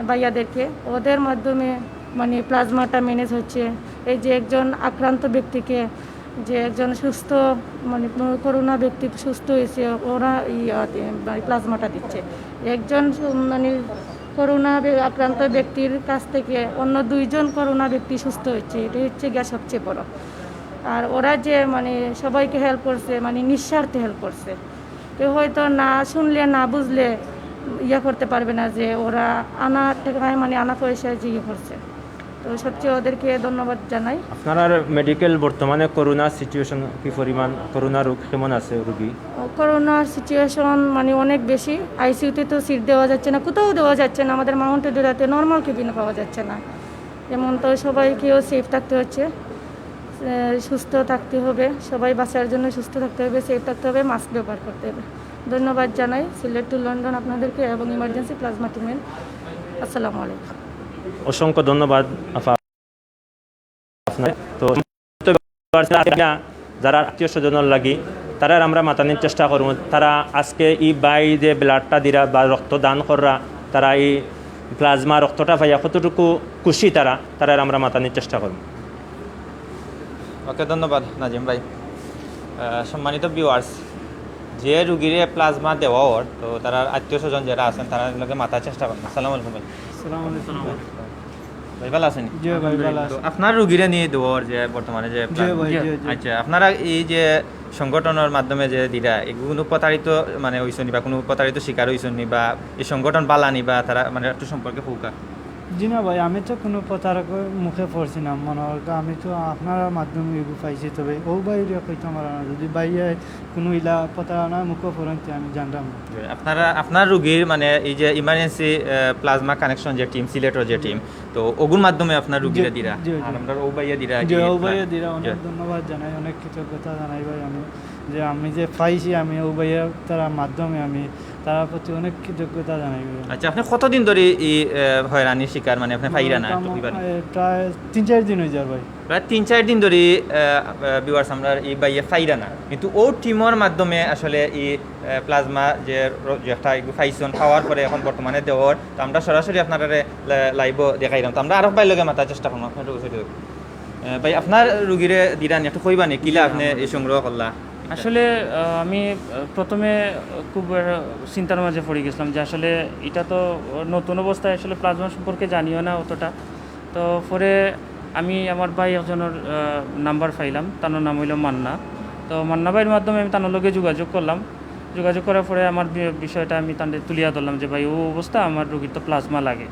ভাইয়াদেরকে। ওদের মাধ্যমে, মানে, প্লাজমাটা ম্যানেজ হচ্ছে। এই যে একজন আক্রান্ত ব্যক্তিকে, যে একজন সুস্থ, মানে, করোনা ব্যক্তি সুস্থ হয়েছে, ওরা ইয়ে, মানে, প্লাজমাটা দিচ্ছে। একজন সু-, মানে, করোনা বে-, আক্রান্ত ব্যক্তির কাছ থেকে অন্য দুইজন করোনা ব্যক্তি সুস্থ হয়েছে, এটাই হচ্ছে গিয়া সবচেয়ে বড়। আর ওরা যে, মানে, সবাইকে হেল্প করছে, মানে, নিঃস্বার্থে হেল্প করছে। কেউ হয়তো না শুনলে, না বুঝলে, ইয়া করতে পারবে না যে ওরা আনা টাকায়, মানে আনা পয়সায় যে ইয়ে করছে। তো সত্যি ওদেরকে ধন্যবাদ জানাই। আপনারার মেডিকেল বর্তমানে করোনা সিচুয়েশন কি পরিমাণ, করোনা রোগ কেমন আছে রোগী? করোনার সিচুয়েশন মানে অনেক বেশি। আইসিইউতে তো সিট দেওয়া যাচ্ছে না, কোথাও দেওয়া যাচ্ছে না। আমাদের মাউন্ট এডুরাতে নর্মাল কেবিনও পাওয়া যাচ্ছে না। যেমন তো সবাইকেও সেফ থাকতে হচ্ছে, এ, সুস্থ থাকতে হবে, সবাই বাঁচার জন্য সুস্থ থাকতে হবে, সেফ থাকতে হবে, মাস্ক ব্যবহার করতে হবে। ধন্যবাদ জানাই সিলেট টু লন্ডন আপনাদেরকে এবং ইমার্জেন্সি প্লাজমা টিমের। আসসালামু আলাইকুম। অসংখ্য ধন্যবাদ আফা আপনার। তো যারা আত্মীয় স্বজনর লাগি, তারার আমরা মাতানির চেষ্টা করমু। তারা আজকে ই ভাই যে ব্লাডটা দিরা বা রক্ত দান কররা, তারা ই প্লাজমা রক্তটা পাইয়া কতটুকু খুশি তারা, তারার আমরা মাতানির চেষ্টা করমু। ওকে, ধন্যবাদ নাজিম ভাই। আহ, সম্মানিত ভিউয়ার্স, যে রুগীরে প্লাজমা দেওয়া ওর, তো তারার আত্মীয় স্বজন যারা আছেন, তারার লগে মাতার চেষ্টা করমু। আসসালামু আলাইকুম ভাই। সালাম আলাইকুম। ভাই, ভালো আছেন? জি ভাই, ভালো তো আছি। আপনার রুগীরে নিয়ে দেওয়া ওর যে বর্তমানে যে জি ভাই, জি, জি। আচ্ছা, আপনারা এই যে সংগঠনের মাধ্যমে যে দিরা, এগুলো প্রতারিত মানে হইছনি বা কোনো প্রতারিত শিকার হইছনি বা এই সংগঠন বালানি বা তারা মানে একটু সম্পর্কে কউক্কা। জি না ভাই, আমি তো কোনো প্রতারকের মুখে পড়ছি না, মনে হয় আমি তো আপনার মাধ্যমে এগু পাইছি। তবে ও ভাইরে কইতাম পারলাম না, যদি ভাইয়ে কোনো ইলা প্রতারণার মুখে পড়েন, তে আমি জানতাম না। আপনারা, আপনার রুগীর মানে এই যে ইমার্জেন্সি প্লাজমা কানেকশন যে টিম, সিলেটর যে টিম, তো ওগুর মাধ্যমে আপনার রুগীরা জি, দিরা, জি, জি। আর আমরা ও ভাইয়া দিরা যে কি ও প্লা- ভাইয়ে দিরা অনেক জি। ধন্যবাদ জানাই, অনেক কৃতজ্ঞতা জানাই ভাই আমি, যে আমি যে পাইছি আমি ও ভাইয়ে তারা মাধ্যমে আমি তার প্রতি অনেক কৃতজ্ঞতা জানাই ভাই। আচ্ছা, আপনি কতদিন ধরে এই আহ, হয়রানির শিকার, মানে আপনি পাইরা না, একটু আমার, কইবা নি? এ, প্রায় তিন চার দিন হয়ে যায় ভাই। প্রায় তিন চার দিন ধরে ভিউয়ার্স আমরা এই ভাইয়ে পাইরা না, কিন্তু ও টিমর মাধ্যমে আসলে এই প্লাজমা যে র- যে একটা এগু পাইছন, পাওয়ার পরে এখন বর্তমানে দেওয়ার, তো আমরা সরাসরি আপনারা লাইভও দেখাইলাম। তো আমরা আরো ভাই লগে মাতার চেষ্টা করমু, আপনার একটু বুঝাই দিও। আহ, ভাই, আপনার রুগীরে দিরা নি, একটু কইবা নি কিলা আপনি এই সংগ্রহ করলা? আসলে আহ, আমি আহ, প্রথমে খুব আহ, চিন্তার মাঝে পড়ে গেছিলাম যে আসলে এটা তো নতুন অবস্থায় আসলে প্লাজমা সম্পর্কে জানিও না অতটা। তো পরে আমি আমার ভাই একজনের নাম্বার পাইলাম, তার নাম হইল মান্না। তো মান্না ভাইয়ের মাধ্যমে আমি তার লগে যোগাযোগ করলাম। যোগাযোগ করার পরে আমার বি- বিষয়টা আমি তাদের তুলিয়া ধরলাম যে ভাই, ও অবস্থা, আমার রুগীর তো প্লাজমা লাগে।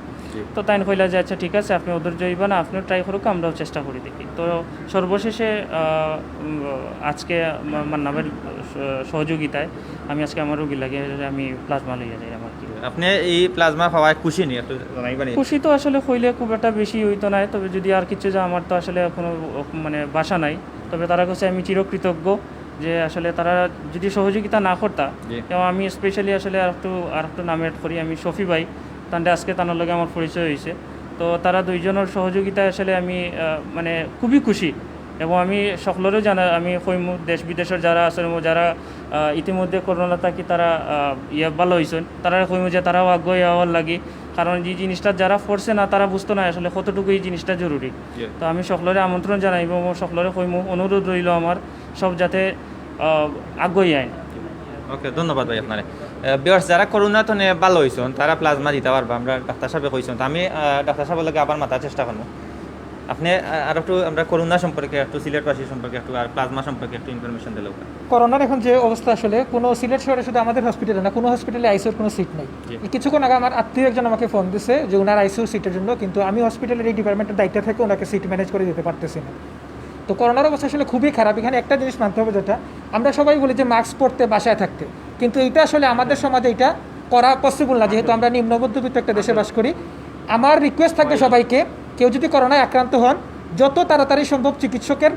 তো তাই কইলা যে আচ্ছা ঠিক আছে, আপনি অধৈর্য হইবা না, আপনিও ট্রাই করুক, আমরাও চেষ্টা করি দেখি। তো সর্বশেষে আহ, উম, আজকে মা- মান্না ভাইয়ের স- সহযোগিতায় আমি আজকে আমার রুগীর লাগি আমি প্লাজমা লইয়া যাই আমার কি। আপনি এই প্লাজমা পাওয়ায় খুশি নি, একটু জানাইবা নি? খুশি তো আসলে কইলে খুব একটা বেশি হইতো না, তবে যদি আর কিছু যে আমার তো আসলে কোনো মানে ভাষা নাই। তবে তারা কাছে আমি চিরকৃতজ্ঞ যে আসলে তারা যদি সহযোগিতা না করতা, জি। এবং আমি স্পেশালি আসলে আর একটু আর একটু নাম অ্যাড করি, আমি শফি ভাই, তান্ডে আজকে তার লগে আমার পরিচয় হয়েছে। তো তারা দুইজনের সহযোগিতায় আসলে আমি আহ, মানে খুবই খুশি। এবং আমি সকলরেও জানা আমি কইমু, দেশ বিদেশের যারা আছেন, যারা আহ, ইতিমধ্যে করোনা থাকি তারা আহ, ইয়ে ভালো হয়েছেন, তারা কইমু যে তারাও আগ্রহী হওয়ার লাগি। কারণ এই জিনিসটা যারা পড়ছে না, তারা বুঝতো না আসলে কতটুকু এই জিনিসটা জরুরি। তো আমি সকলরে আমন্ত্রণ জানাইব এবং সকলরে কইমু, অনুরোধ রইল আমার, সব যাতে আহ, আগ্রহী আইন। ওকে, ধন্যবাদ ভাই আপনারে। ভিউয়ার্স, যারা করোনা তনে ভালো হইছন, তারা প্লাজমা দিতে পারবা, আমরা ডাক্তার সাহেবে কইছন। তো আমি আহ, ডাক্তার সাহেবের লগে আবার মাতার চেষ্টা করমু। আপনি আহ, আর একটু আমরা করোনা সম্পর্কে, একটু সিলেটবাসী সম্পর্কে, একটু আর প্লাজমা সম্পর্কে একটু ইনফরমেশন দিলে। করোনার এখন যে অবস্থা, আসলে কোনো সিলেট শহরে শুধু আমাদের হসপিটালে না, কোনো হসপিটালে আইসিইউর কোনো সিট নেই। জি। এই কিছুক্ষণ আগে আমার আত্মীয় একজন আমাকে ফোন দিছে যে ওনার আইসিইউ সিটের জন্য, কিন্তু আমি হসপিটালের এই ডিপার্টমেন্টের দায়িত্ব থেকে ওনাকে সিট ম্যানেজ করে দিতে পারতেছি না। তো করোনার অবস্থা আসলে খুবই খারাপ। এখানে একটা জিনিস মানতে হবে, যেটা আমরা সবাই বলি যে মাস্ক পরতে, বাসায় থাকতে, কিন্তু এটা আসলে আমাদের সমাজে এটা করা পসিবল না, যেহেতু আমরা নিম্ন মধ্যবিত্ত একটা দেশে বাস করি। আমার রিকোয়েস্ট থাকবে সবাইকে, কেউ যদি করোনায় আক্রান্ত হন, যত তাড়াতাড়ি সম্ভব চিকিৎসকের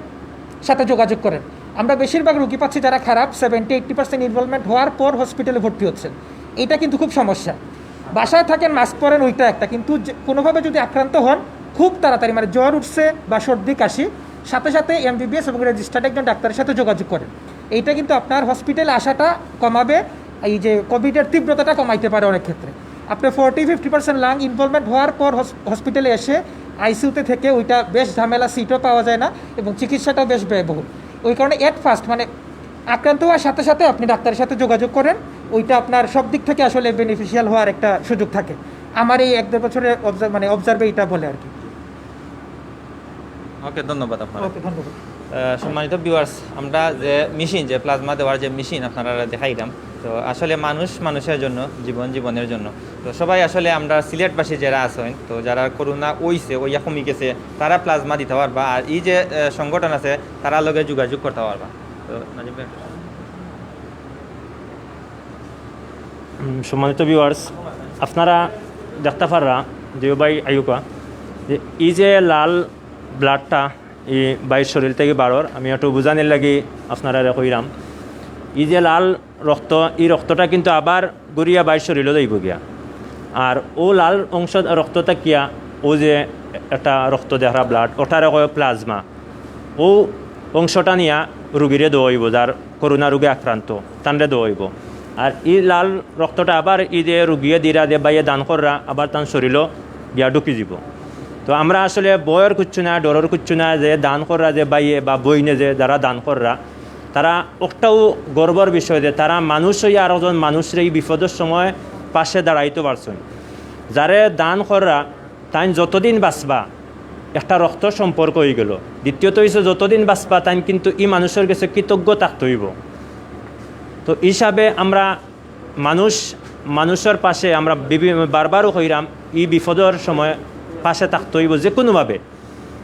সাথে যোগাযোগ করেন। আমরা বেশিরভাগ রুগী পাচ্ছি যারা খারাপ, সেভেন্টি এইট্টি পার্সেন্ট ইনভলভমেন্ট হওয়ার পর হসপিটালে ভর্তি হচ্ছেন। এটা কিন্তু খুব সমস্যা। বাসায় থাকেন, মাস্ক পরেন, ওইটা একটা, কিন্তু যে কোনোভাবে যদি আক্রান্ত হন, খুব তাড়াতাড়ি, মানে জ্বর উঠছে বা সর্দি কাশি, সাথে সাথে এমবিবিএস এবং রেজিস্টার্ড একজন ডাক্তারের সাথে যোগাযোগ করেন। এইটা কিন্তু আপনার হসপিটালে আসাটা কমাবে, এই যে কোভিডের তীব্রতাটা কমাইতে পারে অনেক ক্ষেত্রে। আপনি forty fifty percent lung involvement হওয়ার পর হস- হসপিটালে এসে আইসিইউতে থেকে ওইটা বেশ ঝামেলা, সিটও পাওয়া যায় না এবং চিকিৎসাটাও বেশ ব্যয়বহুল। ওই কারণে এট ফার্স্ট, মানে আক্রান্ত হওয়ার সাথে সাথে আপনি ডাক্তারের সাথে যোগাযোগ করেন, ওইটা আপনার সব দিক থেকে আসলে বেনিফিশিয়াল হওয়ার একটা সুযোগ থাকে। আমার এই এক দেড় বছরের অবজার্ভ মানে অবজার্ভে এটা বলে আর কি। ওকে, ধন্যবাদ আপনার। ওকে, ধন্যবাদ। আহ, সম্মানিত ভিউয়ার্স, আমরা যে মেশিন, যে প্লাজমা দেওয়ার যে মেশিন আপনারা দেখাইলাম, তো আসলে মানুষ মানুষের জন্য, জীবন জীবনের জন্য। তো সবাই আসলে আমরা সিলেটবাসী যারা আছেন, তো যারা করোনা অইছে, অইয়া কমি গেছে, তারা প্লাজমা দিতা পারবা। আর এই যে আহ, সংগঠন আছে, তারার লগে যোগাযোগ করতা পারবা। তো নাজিম ভাই, একটু শুনুন। উম, সম্মানিত ভিউয়ার্স, আপনারা দেখতা পাররা, যে ভাই আইউক্কা, যে এই যে লাল ব্লাডটা এই ভাইর শরীর থাকি বারর, আমি একটু বুঝানির লাগি আপনারারে কইরাম। এই যে লাল রক্ত, এই রক্তটা কিন্তু আবার ঘুরিয়া ভাইর শরীরও যাইবো গিয়া। আর অউ লাল অংশ রক্ত থাকিয়া অউ যে একটা রক্ত দেখরা ব্লাড, ওটারে কয় প্লাজমা। অউ অংশটা নিয়া রুগীরে দেওয়া অইবো, যার করোনা রোগে আক্রান্ত, তানরে দেওয়া অইবো। আর এই লাল রক্তটা আবার এই যে রুগীয়ে দিরা, যে ভাইয়ে দান কররা, আবার তান শরীরও গিয়া ঢুকি যিবো। তো আমরা আসলে ভয়র কিচ্ছু না, ডরর কিচ্ছু না, যে দান কররা যে ভাইয়ে বা বইনে যে যারা দান কররা, তারা একটাও গর্বর বিষয় যে তারা মানুষ অইয়া আরকজন মানুষরে এই বিপদর সময় পাশে দাঁড়াইতো পারছইন। যারে দান কররা, তাইন যতদিন বাঁচবা, একটা রক্ত সম্পর্ক অইগেলো। দ্বিতীয়ত অইছে, যতদিন বাঁচবা, তাইন কিন্তু ই মানুষর গেছে কৃতজ্ঞ থাকতে অইবো। তো হিসাবে আমরা মানুষ, মানুষর পাশে আমরা বিভি-, বারবারও কইরাম, ই বিপদর সময় পাশে থাকতে অইবো যে কোনোভাবে।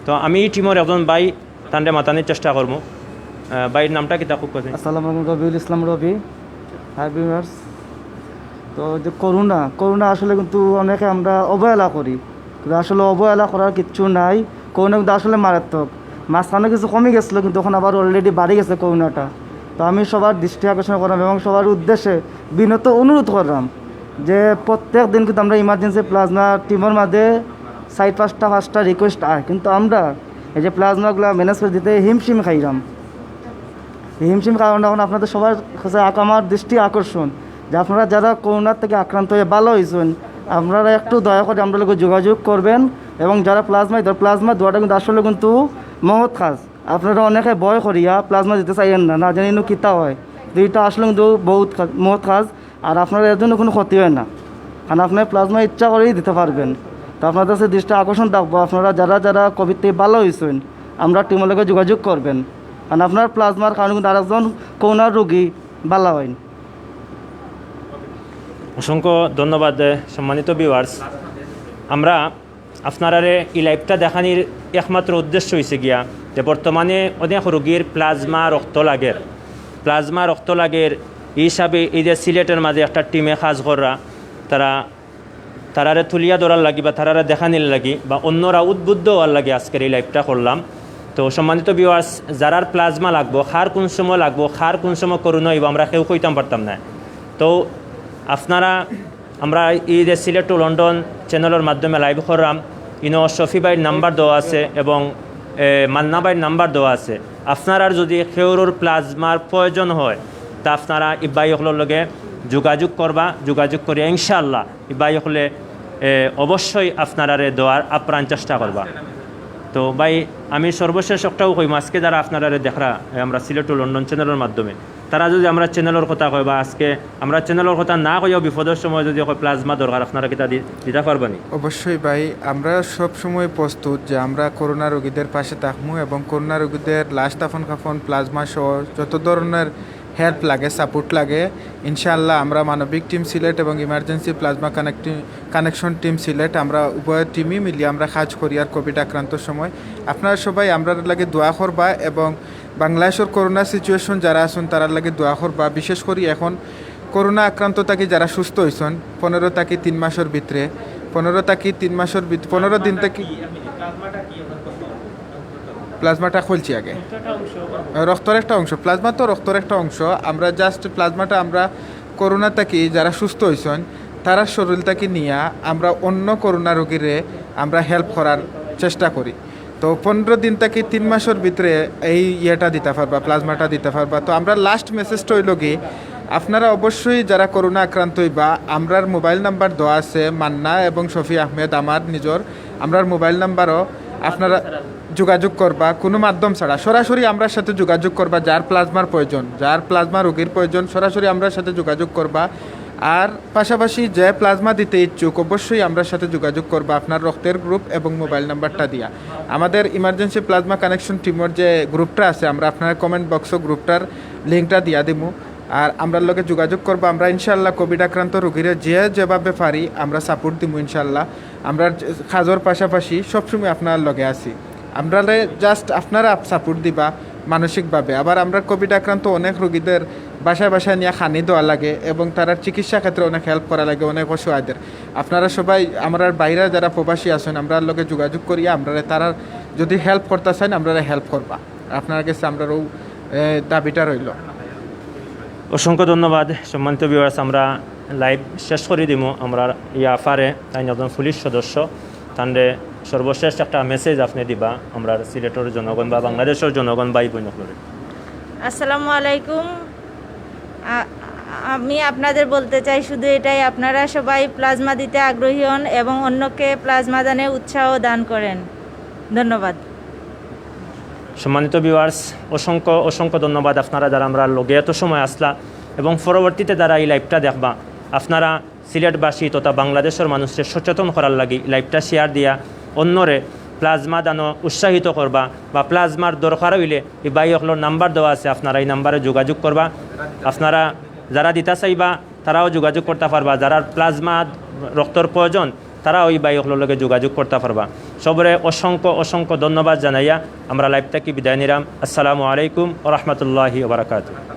তো আমি এই টিমর একজন ভাই, তানরে মাতানির চেষ্টা করমু। আহ, ভাইর নামটা কিতা খুব কথা? আসসালামু আলাইকুম, রবিউল ইসলাম রবি। হাই ভিউয়ার্স, তো যে করোনা, করোনা আসলে কিন্তু অনেকে আমরা অবহেলা করি, কিন্তু আসলে অবহেলা করার কিচ্ছু নাই। করোনা কিন্তু আসলে মারাত্মক। মাঝখানে কিছু কমে গেছিলো, কিন্তু এখন আবার অলরেডি বাড়ি গেছে করোনাটা। তো আমি সবার দৃষ্টি আকর্ষণ করাম এবং সবার উদ্দেশ্যে বিনীত অনুরোধ করলাম যে প্রত্যেক দিন কিন্তু আমরা ইমার্জেন্সি প্লাজমা টিমর মাঝে চাইর পাঁচটা পাঁচটা রিকোয়েস্ট আয়, কিন্তু আমরা এই যে প্লাজমাগুলা ম্যানেজ করে দিতে হিমশিম খাইরাম। এই হিমশিম কারণে এখন আপনাদের সবার কাছে আক-, আমার দৃষ্টি আকর্ষণ যে আপনারা যারা করোনার থেকে আক্রান্ত হয়ে ভালো হইছেন, আপনারা একটু দয়া করে আমরার লগে যোগাযোগ করবেন। এবং যারা প্লাজমা দিতে, প্লাজমা দেওয়াটা কিন্তু আসলে কিন্তু মহৎ কাজ। আপনারা অনেকে ভয় করিয়া প্লাজমা দিতে চাইয়েন না, না জানি নু কিতা হয়। তো এটা আসলে কিন্তু বহুত কাজ, মহৎ কাজ। আর আপনারা এর জন্য কোনো ক্ষতি হয় না, কারণ আপনারা প্লাজমা ইচ্ছা করেই দিতে পারবেন। তো আপনাদের কাছে দৃষ্টি আকর্ষণ থাকবো, আপনারা যারা যারা কোভিড থেকে ভালো হইছেন, আমরার টিমর লগে যোগাযোগ করবেন, কারণ আপনার প্লাজমার কারণে কিন্তু আরেকজন করোনার রোগী ভালো হইন। অসংখ্য ধন্যবাদ, এ, সম্মানিত ভিউয়ার্স। আমরা আপনারারে এই লাইভটা দেখানির একমাত্র উদ্দেশ্য হইছে গিয়া যে বর্তমানে অনেক রোগীর প্লাজমা রক্ত লাগের, প্লাজমা রক্ত লাগের। এই হিসাবে এই যে সিলেটের মাঝে একটা টিমে কাজ কররা, তারা, তারারে তুলিয়া ধরার লাগি বা তারারে দেখানির লাগি বা অন্যরা উদ্বুদ্ধ হওয়ার লাগি আজকের এই লাইভটা করলাম। তো সম্মানিত ভিউয়ার্স, যারার প্লাজমা লাগবো, কার কোন সময় লাগবো, কার কোন সময় করোনা হইবো, আমরা কেউ কইতাম পারতাম না। তো আপনারা, আমরা এই যে সিলেট টু লন্ডন চ্যানেলের মাধ্যমে লাইভ করলাম, ইনো শফি ভাইর নাম্বার দেওয়া আছে এবং, এ, মান্না ভাইর নাম্বার দেওয়া আছে। আপনারার যদি কেউরর প্লাজমার প্রয়োজন হয়, তা আপনারা ই ভাই অকলর লগে যোগাযোগ করবা, যোগাযোগ করিয়া ইনশাআল্লাহ ই ভাই অকলে, এ, অবশ্যই আপনারারে দেওয়ার আপ্রাণ চেষ্টা করবা। তো ভাই, আমি সর্বশেষ একটাও কইমু, আজকে যারা আপনারারে দেখরা, এ, আমরা সিলেট টু লন্ডন চ্যানেলের মাধ্যমে, তারা যদি আমরার চ্যানেলের কথা কয় বা আজকে আমরার চ্যানেলের কথা না কইয়াও বিপদর সময় যদি কয় প্লাজমা দরকার, আপনারা কিতা দি-, দিতা পারবা নি? অবশ্যই ভাই, আমরা সব সময় প্রস্তুত যে আমরা করোনা রোগীদের পাশে থাকমু এবং করোনা রোগীদের লাশ দাফন কাফন, প্লাজমা সহ যত ধরনের হেল্প লাগে, সাপোর্ট লাগে, ইনশাআল্লাহ আমরা মানবিক টিম সিলেট এবং emergency plasma connecting, connection team Sylhet, আমরা উভয় টিমই মিলিয়া আমরা কাজ করি আর কোভিড আক্রান্ত সময়। আপনারা সবাই আমরার লাগি দোয়া করবা এবং বাংলাদেশের করোনা সিচুয়েশন যারা আছেন তারার লাগি দোয়া করবা। বিশেষ করি এখন করোনা আক্রান্ত থাকি যারা সুস্থ হইছেন, পনেরো থাকি তিন মাসের ভিতরে, পনেরো থাকি তিন মাসের ভিত-, পনেরো দিন থাকি প্লাজমাটা খুলছি আগে। রক্তর একটা অংশ, প্লাজমা তো রক্তর একটা অংশ। আমরা জাস্ট প্লাজমাটা আমরা করোনা থাকি যারা সুস্থ হইছেন, তারার শরীর থাকি নিয়া আমরা অন্য করোনা রোগীরে আমরা হেল্প করার চেষ্টা করি। তো পনেরো দিন থাকি তিন মাসের ভিতরে এই ইয়েটা দিতা পারবা, প্লাজমাটা দিতা পারবা। তো আমরা লাস্ট মেসেজটা হইল কি, আপনারা অবশ্যই যারা করোনা আক্রান্ত হইবা, আমরার মোবাইল নাম্বার দেওয়া আছে মান্না এবং শফি আহমেদ, আমার নিজের, আমরার মোবাইল নাম্বারও আপনারা যোগাযোগ করবা, কোনো মাধ্যম ছাড়া সরাসরি আমরার সাথে যোগাযোগ করবা। যার প্লাজমার প্রয়োজন, যার প্লাজমা রোগীর প্রয়োজন, সরাসরি আমরার সাথে যোগাযোগ করবা। আর পাশাপাশি যে প্লাজমা দিতে ইচ্ছুক, অবশ্যই আমরার সাথে যোগাযোগ করবা আপনার রক্তের গ্রুপ এবং মোবাইল নাম্বারটা দিয়া। আমাদের ইমার্জেন্সি প্লাজমা কানেকশন টিমর যে গ্রুপটা আছে, আমরা আপনার কমেন্ট বক্সও গ্রুপটার লিঙ্কটা দিয়া দিমু। আর আমরার লগে যোগাযোগ করবা। আমরা ইনশাআল্লাহ কোভিড আক্রান্ত রোগীরে যে যেভাবে পারি আমরা সাপোর্ট দিমু ইনশাআল্লাহ। আমরা কাজর পাশাপাশি সবসময় আপনার লগে আছি। আমরারে জাস্ট আপনারা সাপোর্ট দিবা মানসিকভাবে। আবার আমরা কোভিড আক্রান্ত অনেক রোগীদের বাসায় বাসায় নিয়ে খানি দেওয়া লাগে এবং তারার চিকিৎসা ক্ষেত্রে অনেক হেল্প করা লাগে অনেক অসহায়দের। আপনারা সবাই, আমরার বাইরে যারা প্রবাসী আছেন, আমরার লগে যোগাযোগ করিয়া আমরারে তারার যদি হেল্প করতে চান, আমরারে হেল্প করবা। আপনার কাছে আমরারও এ, দাবিটা রইল। অসংখ্য ধন্যবাদ। সম্মানিত ভিউয়ার্স, আমরা লাইভ শেষ করি দিমু। আমরা ইয়া ফারে তাইন একজন পুলিশ সদস্য, তানরে সর্বশেষ একটা মেসেজ আপনি দিবা আমরার সিলেটর জনগণ বা বাংলাদেশর জনগণ ভাই বোন অকলরে। আসসালামু আলাইকুম। আ- আমি আপনাদের বলতে চাই শুধু এটাই, আপনারা সবাই প্লাজমা দিতে আগ্রহী হন এবং অন্যকে প্লাজমা দানে উৎসাহ দান করেন। ধন্যবাদ। সম্মানিত ভিউয়ার্স, অসংখ্য অসংখ্য ধন্যবাদ আপনারা যারা আমরার লগে এত সময় আসলা এবং পরবর্তীতে যারা এই লাইভটা দেখবা, আপনারা সিলেটবাসী তথা বাংলাদেশর মানুষরে সচেতন করার লাগি লাইভটা শেয়ার দিয়া অন্যরে প্লাজমা দানো উৎসাহিত করবা বা প্লাজমার দরকার হইলে এই ভাই অকলর নাম্বার দেওয়া আছে, আপনারা এই নাম্বারে যোগাযোগ করবা। আপনারা যারা দিতা চাইবা তারাও যোগাযোগ করতা পারবা, যারার প্লাজমা রক্তর প্রয়োজন তারাও এই ভাই অকলর লগে যোগাযোগ করতা পারবা। সবরে অসংখ্য অসংখ্য ধন্যবাদ জানাইয়া আমরা লাইভ থাকি বিদায় নিরাম। আসসালামু আলাইকুম ওয়া রাহমাতুল্লাহি ওয়া বারাকাতুহু।